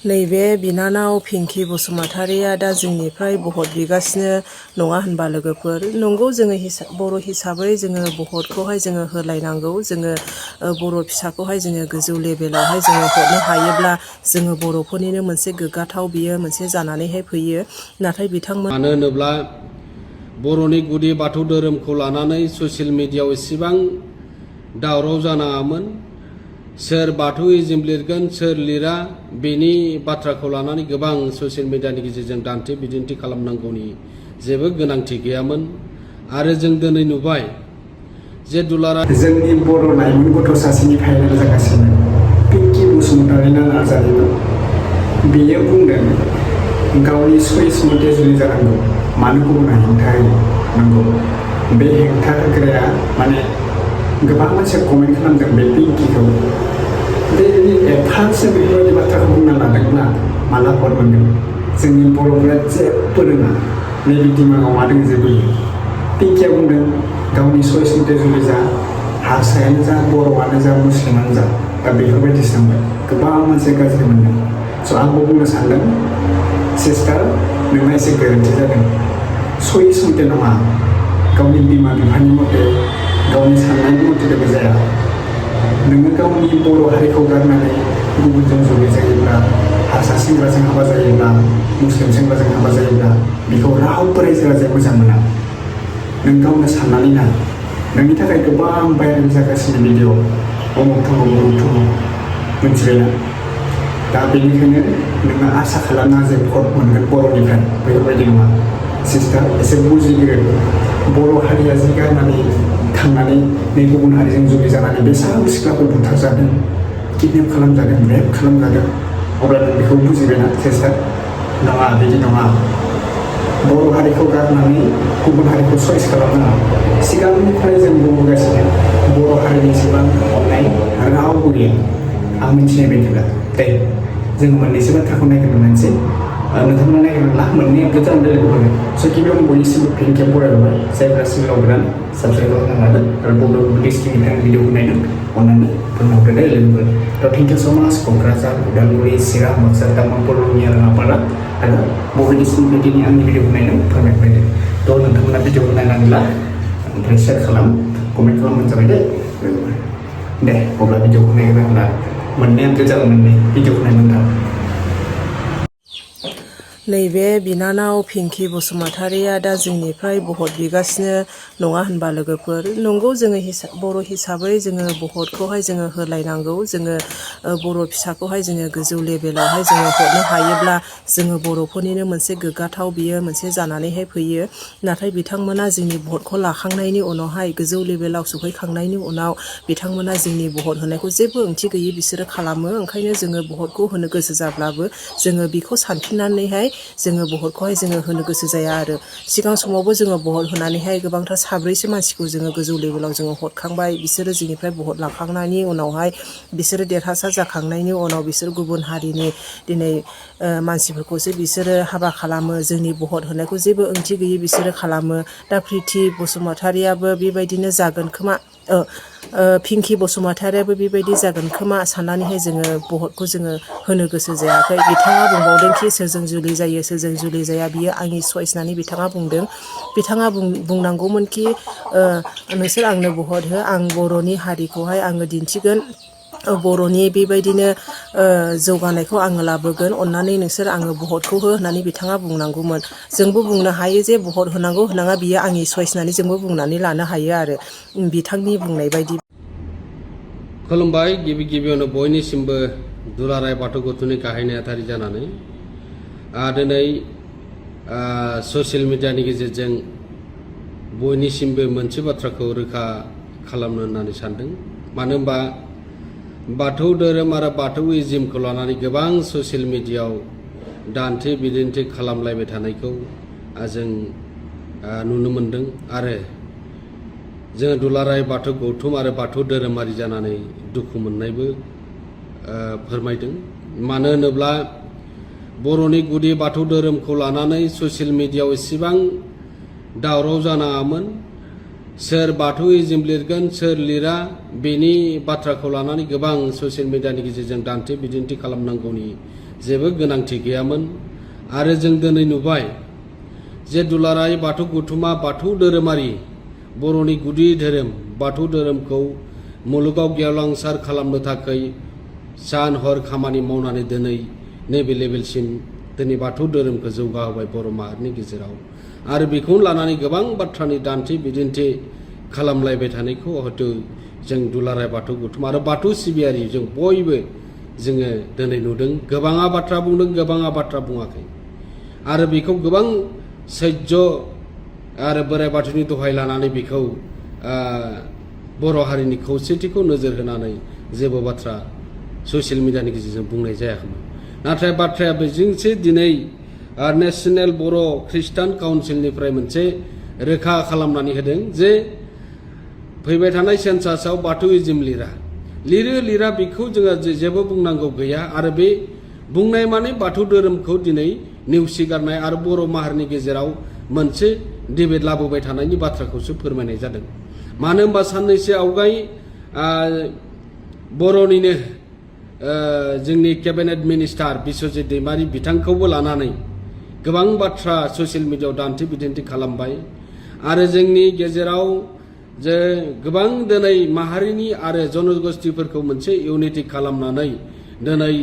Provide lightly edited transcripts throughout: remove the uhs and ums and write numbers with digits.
नैबे बिनानाव पिंकी बसुमतारिया दा जोंनिफ्राय भट बिगासिनो नङा होनबा लोगोफोर। नंगौ जोङो बर' हिसाबै जोङो भटखौहाय जोङो होलायनांगौ। जोङो बर' फिसाखौहाय जोङो गोजौ लेभेलावहाय जोङो हरनो हायोब्ला जोङो बर'फोरनिनो मोनसे गोग्गाथाव बियो मोनसे जानानैहाय फैयो। नाथाय बिथांमोन मानो होनोब्ला बर'नि गुदि बाथौ धोरोमखौ लानानै ससियेल मिडियायाव एसेबां दावराव जानाङामोन। सोर बाथौइज्म लिरगोन सोर लिरा बेनि बाथ्राखौ लानानै गोबां ससियेल मिडियानि गेजेरजों दान्थे बिदिन्थि खालामनांगौनि जेबो गोनांथि गैयामोन। आरो जों दिनै नुबाय जे दुलाराय जोंनि बर' लाइमोन गथ' सासेनि फाइनाल जागासिनो पिंकी बसुमतारिनो नाजायोमोन। बेयो बुंदों गावनि चइस मथे जुलि जानांगौ, मानो गुबुना हेंथा होयो। नंगौ, बे हेंथा होग्राया माने गोबां मानसिया कमेन्ट खालामदों बे पिंकीखौ। बे एफासो बेफोरबायदि बाथ्राखौ बुंना लादोंब्ला माला हर मोनगोन। जोंनि बर'फोरा जेबो रोङा, नैबे दिमागाव मा दङ जेबो। पिंकीया बुंदों गावनि चइस मथे जुलि जा, हारसायानो जा बर'आनो जा मुस्लिमानो जा, दा बेफोरबायदिसो थांबाय। गोबां मानसिया गाज्रि मोनदों। स' आंबो बुंनो सानदों सिस्टार नोंना एसे गोरोन्थि जादों। चइस मथे नङा, गावनि बिमा बिफानि मथे गावनि साननायनि मथेबो जाया। नोङो गावनि बर' हारिखौ गारनानै गुबुनजों जुलि जायोब्ला, हारसा सेंग्राजों हाबा जायोब्ला, मुस्लिम सेंग्राजों हाबा जायोब्ला बेखौ रावबो रायजो राजाया मोजां मोना। नों गावनो साननानै ना, नोंनि थाखाय गोबां भाइरेल जागासिनो भिडिअ अमुक थमुक मिथिबायना। दा बेनिखायनो नोङो आसा खालामना जे भट मोनगोन बर'निफ्राय, बेफोरबायदि नङा। सिस्टार एसे बुजिग्रो। बर' हारिया जि गारनानै थांनानै नै गुबुन हारिजों जुलि जानानै बेसेबां सिख्लाफोर बुथारजादों, किडनेप खालामजादों, रेप खालामजादों, अब्ला नों बेखौ बुजिबायना सिस्टार? नङा, बिदि नङा। बर' हारिखौ गारनानै गुबुन हारिखौ चइस खालामनाङा। सिगांनिफ्राय जों बुंबोगासिनो बर' हारिनि एसेबां अननाय रावबो गैया आं मिथिनाय बायदिब्ला। दे जों मोननैसो बाथ्राखौ नायग्रोनोसै। नोंथांमोना नायग्रोनोब्ला मोननै गोजान बेलेग होगोन। स' गिबियावनो बयनिसिमबो पिंकीया बरायबाय। जायफ्रा सिगाङाव गोदान साबस्क्राइब खालामनो हागोन आरो बबे डिस्ट्रिक्टनिफ्राय भिडिअखौ नायदों अननानै फोरमायहरदो दे लोगोफोर। थ' थेंक इउ स' माच। क'क्राझार, उदालगुरि, चिरां, बाक्सा, तामुलपुर, रङिया, राङापारा आरो बबे डिस्ट्रिक्टनि आंनि भिडिअखौ नायदों फोरमायहरबाय दे। थ' नोंथांमोना भिडिअखौ नायनानै ला, ओमफ्राय शेयार खालाम, कमेन्ट खालामबानो जाबाय दे लोगोफोर। दे अब्ला भिडिअखौ नायग्रोब्ला मोननैयानो गोजान मोननै भिडिअखौ नायनानै था। नैबे बिनानाव पिंकी बसुमतारिया दा जोंनिफ्राय भट बिगासिनो नङा होनबा लोगोफोर। नंगौ जोङो बर' हिसाबै जोङो भटखौहाय जोङो होलायनांगौ। जोङो बर' फिसाखौहाय जोङो गोजौ लेभेलावहाय जोङो हरनो हायोब्ला जोङो बर'फोरनिनो मोनसे गोग्गाथाव बियो मोनसे जानानैहाय फैयो। नाथाय बिथांमोना जोंनि भटखौ लाखांनायनि उनावहाय गोजौ लेभेलाव सौहैखांनायनि उनाव बिथांमोना जोंनि भट होनायखौ जेबो ओंथि गैयै बिसोरो खालामो। ओंखायनो जोङो भटखौ होनो गोसो जाब्लाबो जोङो बेखौ सानफिननानैहाय जोङो भटखौहाय जोङो होनो गोसो जाया आरो। सिगां समावबो जोङो भट होनानैहाय गोबांथार साब्रैसो मानसिखौ जोङो गोजौ लेभेलाव जोङो हरखांबाय। बिसोरो जोंनिफ्राय भट लाखांनायनि उनावहाय बिसोरो देरहासार जाखांनायनि उनाव बिसोर गुबुन हारिनि दिनै मानसिफोरखौसो बिसोरो हाबा खालामो। जोंनि भट होनायखौ जेबो ओंथि गैयै बिसोरो खालामो। दा प्रिति बसुमतारियाबो बेबायदिनो जागोन खोमा, पिंकी बसुमतारियाबो बेबायदि जागोन खोमा साननानैहाय जोङो भटखौ जोङो होनो गोसो जायाखै। बिथाङा बुंबावदोंखि सोरजों जुलि जायो सोरजों जुलि जाया बियो आंनि चइस होननानै बिथाङा बुंदों। बिथाङा बुंनांगौमोनखि नोंसोर आंनो भट हो, आं बर'नि हारिखौहाय आङो दिन्थिगोन, बर'नि बेबायदिनो जौगानायखौ आङो लाबोगोन, अननानै नोंसोर आङो भटखौ हो होननानै बिथाङा बुंनांगौमोन। जोंबो बुंनो हायो जे भट होनांगौ होनाङा बियो आंनि चइस होननानै जोंबो बुंनानै लानो हायो आरो बिथांनि बुंनाय बायदि। खुलुमबाय। गिबियावनो बयनिसिमबो दुलाराय बाथौ गौथुमनि गाहाय नेहाथारि जानानै दिनै ससियेल मिडियानि गेजेरजों बयनिसिमबो मोनसे बाथ्राखौ रोखा खालामनो होननानै सानदों। मानो होनबा बाथौ धोरोम आरो बाथौइज्मखौ लानानै गोबां ससियेल मिडियायाव दान्थे बिदान्थे खालामलायबाय थानायखौ जों नुनो मोनदों। आरो जोङो दुलाराय बाथौ गौथुम आरो बाथौ धोरोमारि जानानै दुखु मोननायबो फोरमायदों। मानो होनोब्ला बर'नि गुदि बाथौ धोरोमखौ लानानै ससियेल मिडियायाव एसेबां दावराव जानाङामोन। सोर बाथौइज्म लिरगोन सोर लिरा बेनि बाथ्राखौ लानानै गोबां ससियेल मिडियानि गेजेरजों दान्थे बिदिन्थि खालामनांगौनि जेबो गोनांथि गैयामोन। आरो जों दिनै नुबाय जे दुलाराय बाथौ गौथुमा बाथौ धोरोमारि बर'नि गुदि धोरोम बाथौ धोरोमखौ मुलुगाव गेवलांसार खालामनो थाखाय सान हर खामानि मावनानै दिनै नैबे लेभेलसिम दिनै बाथौ धोरोमखौ जौगाहोबाय बर' माहारिनि गेजेराव। आरो बेखौनो लानानै गोबां बाथ्रानि दान्थे बिदिन्थि खालामलायबाय थानायखौ हयथ' जों दुलाराय बाथौ गौथुमा आरो बाथौ सिबियारि जों बयबो जोङो दिनै नुदों। गोबाङा बाथ्रा बुंदों, गोबाङा बाथ्रा बुङाखै। आरो बेखौ गोबां सैज्य आरो बोराइ बाथौनि दहाय लानानै बेखौ बर' हारिनि खौसेथिखौ नोजोर होनानै जेबो बाथ्रा ससियेल मिडियानि गेजेरजों बुंनाय जायाखैमोन। नाथाय बाथ्राया बेजोंसो दिनै नेशनेल बर' ख्रिस्टान काउन्सिलनिफ्राय मोनसे रोखा खालामनानै होदों जे फैबाय थानाय सेन्सासाव बाथौइज्म लिरा बेखौ जोङो जेबो बुंनांगौ गैया। आरो बे बुंनाय माने बाथौ धोरोमखौ दिनै नेवसिगारनाय आरो बर' माहारिनि गेजेराव मोनसे डिबेट लाबोबाय थानायनि बाथ्राखौसो फोरमायनाय जादों। मानो होनबा साननैसो आवगाय बर'निनो जोंनि केबिनेट मिनिस्टार बिस्वजित दैमारि बिथांखौबो लानानै गोबां बाथ्रा ससियेल मिडियायाव दान्थे बिदिन्थि खालामबाय। आरो जोंनि गेजेराव जे गोबां दिनै माहारिनि आरो जनगोष्ठीफोरखौ मोनसे इउनिटि खालामनानै दिनै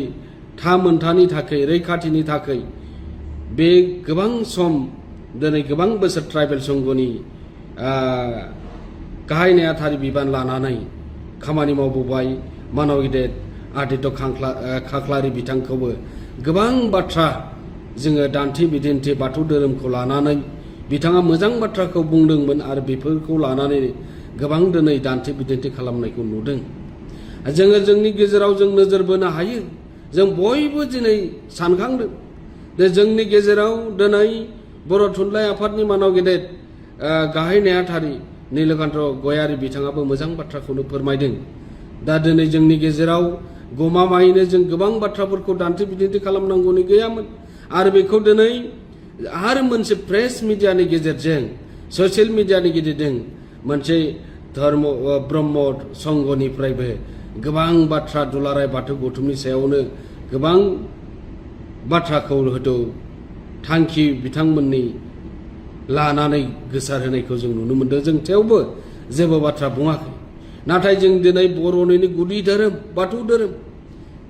मोनथानि थाखाय रैखाथिनि थाखाय बे गोबां सम दिनै गोबां बोसोर ट्राइबेल संघनि गाहाय नेहाथारि बिबान लानानै खामानि मावबोबाय मानव गेदेर आदित्य खाख्लारि बिथांखौबो गोबां बाथ्रा जोङो दान्थे बिदिन्थि बाथौ धोरोमखौ लानानै बिथाङा मोजां बाथ्राखौ बुंदोंमोन आरो बेफोरखौ लानानै गोबां दिनै दान्थे बिदिन्थि खालामनायखौ नुदों। जोङो जोंनि गेजेराव जों नोजोर बोनो हायो। जों बयबो दिनै सानखांदों जे जोंनि गेजेराव दिनै बर' थुनलाइ आफादनि मानव गेदेर गाहाय नेहाथारि नीलकान्त गयारि बिथाङाबो मोजां बाथ्राखौनो फोरमायदों। दा दिनै जोंनि गेजेराव गमामायैनो जों गोबां बाथ्राफोरखौ दान्थे बिदिन्थि खालामनांगौनि गैयामोन। आरो बेखौ दिनै आरो मोनसे प्रेस मिडियानि गेजेरजों ससियेल मिडियानि गेजेरजों मोनसे धर्म ब्रह्म संघनिफ्रायबो गोबां बाथ्रा दुलाराय बाथौ गौथुमनि सायावनो गोबां बाथ्राखौ हयथ' थांखि बिथांमोननि लानानै गोसारहोनायखौ जों नुनो मोन्दों। जों थेवबो जेबो बाथ्रा बुङाखै। नाथाय जों दिनै बर'निनो गुदि धोरोम बाथौ धोरोम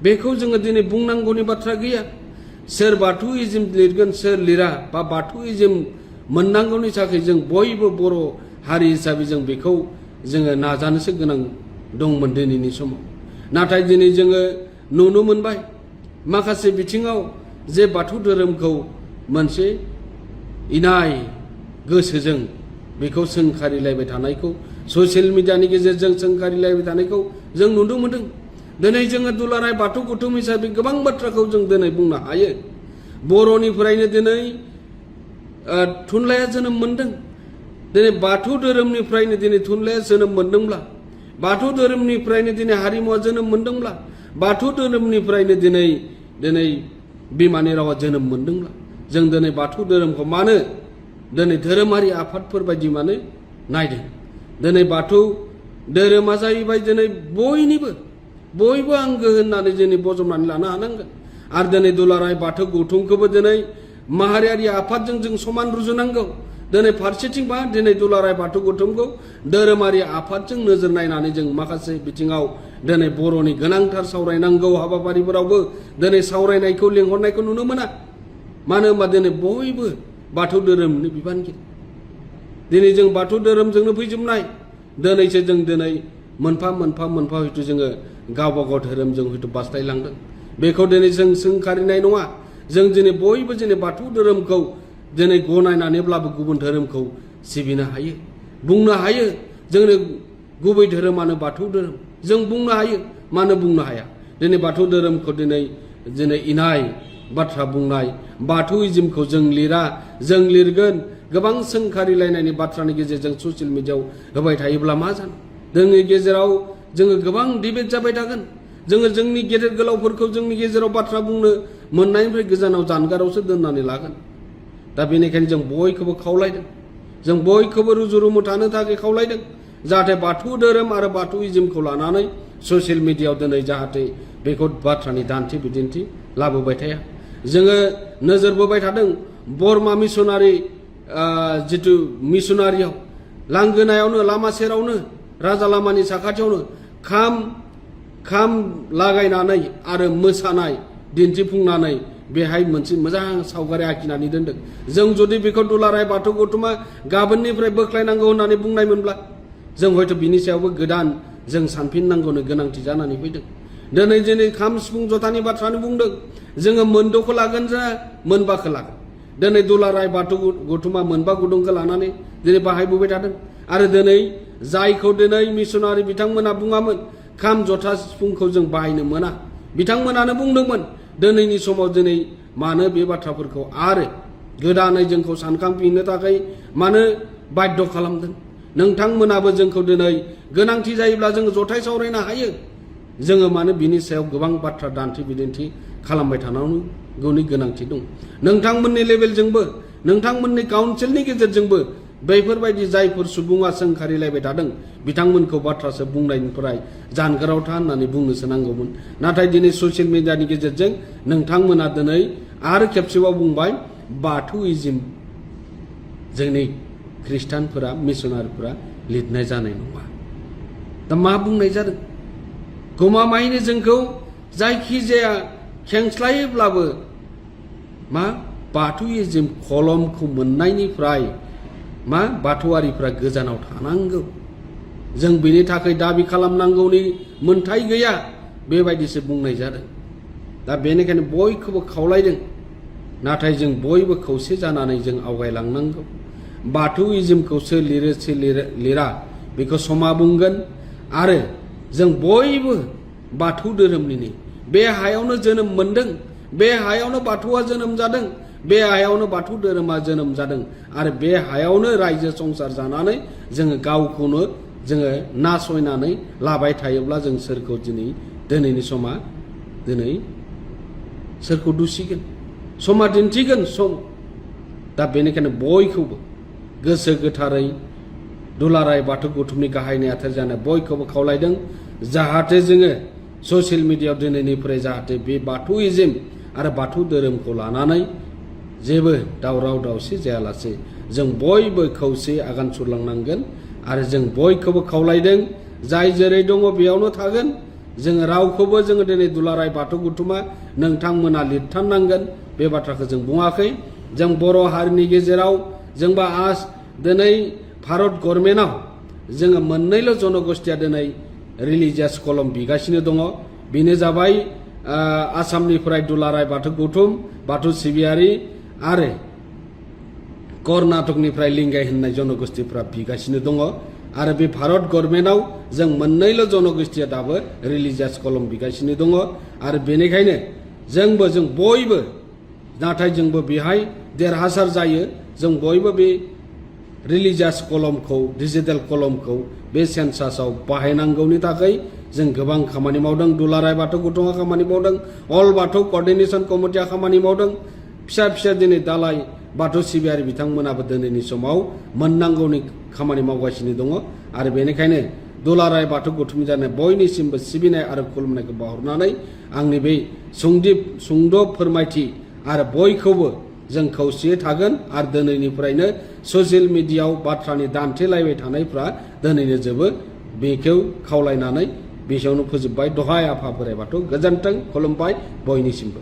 बेखौ जोङो दिनै बुंनांगौनि बाथ्रा गैया। सोर बाथौइज्म लिरगोन सोर लिरा बा बाथौइज्म मोननांगौनि थाखाय जों बयबो बर' हारि हिसाबै जों बेखौ जोङो नाजानोसो गोनां दंमोन दिनैनि समाव। नाथाय दिनै जोङो नुनो मोनबाय माखासे बिथिङाव जे बाथौ धोरोमखौ मोनसे इनाय गोसोजों बेखौ सोंखारिलायबाय थानायखौ ससियेल मिडियानि गेजेरजों सोंखारिलायबाय थानायखौ जों नुनो मोनदों। दिनै जोङो दुलाराय बाथौ गौथुम हिसाबै गोबां बाथ्राखौ जों दिनै बुंनो हायो। बर'निफ्रायनो दिनै थुनलाइया जोनोम मोन्दों। दिनै बाथौ धोरोमनिफ्रायनो दिनै थुनलाइया जोनोम मोन्दोंब्ला बाथौ धोरोमनिफ्रायनो दिनै हारिमुवा जोनोम मोन्दोंब्ला बाथौ धोरोमनिफ्रायनो दिनै बिमानि रावा जोनोम मोन्दोंब्ला जों दिनै बाथौ धोरोमखौ मानो दिनै धोरोमारि आफादफोर बायदि मानो नायदों। दिनै बाथौ धोरोमा जाहैबाय दिनै बयबो आंगो होननानै दिनै बजबनानै लानो हानांगोन। आरो दिनै दुलाराय बाथौ गौथुमखौबो दिनै माहारियारि आफादजों जों समान रुजुनांगौ। दिनै फारसेथिं मा दिनै दुलाराय बाथौ गौथुमखौ धोरोमारि आफादजों नोजोर नायनानै जों माखासे बिथिङाव दिनै बर'नि गोनांथार सावरायनांगौ हाबाफारिफोरावबो दिनै सावरायनायखौ लिंहरनायखौ नुनो मोना। मानो होनबा दिनै बयबो बाथौ धोरोमनि बिबानगिरि। दिनै जों बाथौ धोरोमजोंनो फैजोबनाय। दिनैसो जों दिनै मोनफा हयथ' जोङो गावबा गाव धोरोमजों हयथ' बास्लायलांदों। बेखौ दिनै जों सोंखारिनाय नङा। जों दिनै बयबो दिनै बाथौ धोरोमखौ दिनै गनायनानैब्लाबो गुबुन धोरोमखौ सिबिनो हायो बुंनो हायो। जोंनो गुबै धोरोमानो बाथौ धोरोम जों बुंनो हायो। मानो बुंनो हाया? दिनै बाथौ धोरोमखौ दिनै इनाय बाथ्रा बुंनाय बाथौइज्मखौ जों लिरा जों लिरगोन गोबां सोंखारिलायनायनि बाथ्रानि गेजेरजों ससियेल मिडियायाव होबाय थायोब्ला मा जानो? जोंनि गेजेराव जोङो गोबां डिबेट जाबाय थागोन। जोङो जोंनि गेदेर गोलावफोरखौ जोंनि गेजेराव बाथ्रा बुंनो मोननायनिफ्राय गोजानाव जानगारावसो दोननानै लागोन। दा बेनिखायनो जों बयखौबो खावलायदों जों बयखौबो रुजु रुमु थानो थाखाय खावलायदों जाहाथे बाथौ धोरोम आरो बाथौइज्मखौ लानानै ससियेल मिडियायाव दिनै जाहाथे बेखौ बाथ्रानि दान्थे बिदिन्थि लाबोबाय थाया। जोङो नोजोर बोबाय थादों बरमा मिसनारि जिथु मिसनारियाव लांगोनायावनो लामा सेरावनो राजा लामानि साखाथियावनो खाम लागायनानै आरो मोसानाय दिन्थिफुंनानै बेहाय मोनसे मोजां सावगारि आखिनानै दोनदों। जों जुदि बेखौ दुलाराय बाथौ गौथुमा गाबोननिफ्राय बोख्लायनांगौ होननानै बुंनायमोनब्ला जों हयथ' बिनि सायावबो गोदान जों सानफिननांगौनो गोनांथि जानानै फैदों। दिनै खाम सिफुं जथानि बाथ्रानि बुंदों जोङो मोनद'खौ लागोन जा मोनबाखौ लागोन। दिनै दुलाराय बाथौ गौथुमा मोनबा गुदुंखौ लानानै दिनै बाहायबोबाय थादों आरो दिनै जायखौ दिनै मिसनारि बिथांमोना बुङामोन खाम जथा सिफुंखौ जों बाहायनो मोना बिथांमोनानो बुंदोंमोन। दिनैनि समाव दिनै मानो बे बाथ्राफोरखौ आरो गोदानै जोंखौ सानखांफिननो थाखाय मानो बाध्य खालामदों? नोंथांमोनाबो जोंखौ दिनै गोनांथि जायोब्ला जोङो जथाय सावरायनो हायो। जोङो मानो बिनि सायाव गोबां बाथ्रा दान्थे बिदिन्थि खालामबाय थानांगौनि गोनांथि दं? नोंथांमोननि लेभेलजोंबो नोंथांमोननि काउन्सिलनि गेजेरजोंबो बैफोरबायदि जायफोर सुबुङा सोंखारिलायबाय थादों बिथांमोनखौ बाथ्रासो बुंनायनिफ्राय जानगाराव था होननानै बुंनोसो नांगौमोन। नाथाय दिनै ससियेल मिडियानि गेजेरजों नोंथांमोना दिनै आरो खेबसेबाव बुंबाय बाथौइज्म जोंनि ख्रिस्टानफोरा मिसनारिफोरा लिरनाय जानाय नङा। दा मा बुंनाय जादों? गमामायैनो जोंखौ जायखिजाया खेंस्लायोब्लाबो मा बाथौइज्म कलमखौ मोननायनिफ्राय मा बाथौआरिफ्रा गोजानाव थानांगौ। जों बेनि थाखाय दाबि खालामनांगौनि मोन्थाय गैया बेबायदिसो बुंनाय जादों। दा बेनिखायनो बयखौबो खावलायदों नाथाय जों बयबो खौसे जानानै जों आवगायलांनांगौ। बाथौइज्मखौ सोर लिरो सोर लिरा बेखौ समा बुंगोन आरो जों बयबो बाथौ धोरोमनिनो बे हायावनो जोनोम मोनदों, बे हायावनो बाथौआ जोनोम जादों, बे हायावनो बाथौ धोरोमा जोनोम जादों आरो बे हायावनो रायजो संसार जानानै जोङो गावखौनो जोङो नासयनानै लाबाय थायोब्ला जों सोरखौ दिनैनि समा दिनै सोरखौ दुसिगोन? समा दिन्थिगोन सम। दा बेनिखायनो बयखौबो गोसो गोथारै दुलाराय बाथौ गौथुमनि गाहाय नेहाथारि जानाय बयखौबो खावलायदों जाहाथे जोङो ससियेल मिडियायाव दिनैनिफ्राय जाहाथे बे बाथौइज्म आरो बाथौ धोरोमखौ लानानै जेबो दावराव दावसि जायालासे जों बयबो खौसे आगान सुरलांनांगोन आरो जों बयखौबो खावलायदों जाय जेरै दङ बेयावनो थागोन। जोङो रावखौबो जोङो दिनै दुलाराय बाथौ गौथुमा नोंथांमोना लिरथारनांगोन बे बाथ्राखौ जों बुङाखै। जों बर' हारिनि गेजेराव जोंबा दिनै भारत गभर्नमेन्टआव जोङो मोननैल' जनगोष्ठीया दिनै रिलिजियास कलम बिगासिनो दङ। बेनो जाबाय आसामनिफ्राय दुलाराय बाथौ गौथुम बाथौ सिबियारि आरो कर्नाटकनिफ्राय लिंगाय होननाय जनगोष्ठीफ्रा बिगासिनो दङ आरो बे भारत गभर्नमेन्टआव जों मोननैल' जनगोष्ठीया दाबो रिलिजियास कलम बिगासिनो दङ आरो बेनिखायनो जों बयबो नाथाय जोंबो बेहाय देरहासार जायो। जों बयबो बे रिलिजियास कलमखौ डिजिटेल कलमखौ बे सेन्सासाव बाहायनांगौनि थाखाय जों गोबां खामानि मावदों। दुलाराय बाथौ गौथुमा खामानि मावदों, अल बाथौ कर्डिनेशन कमिटिया खामानि मावदों, फिसा दिनै दालाय बाथौ सिबियारि बिथांमोनाबो दिनैनि समाव मोननांगौनि खामानि मावगासिनो दङ आरो बेनिखायनो दुलाराय बाथौ गौथुमनि जानाय बयनिसिमबो सिबिनाय आरो खुलुमनायखौ बावहरनानै आंनि बे सुंद' फोरमायथि आरो बयखौबो जों खौसेयै थागोन आरो दिनैनिफ्रायनो ससियेल मिडियायाव बाथ्रानि दान्थेलायबाय थानायफ्रा दिनैनो जोबो बेखौ खावलायनानै बेसेयावनो फोजोबबाय। दहाय आफा बोराइ बाथौ गोजोन्थों, खुलुमबाय बयनिसिमबो।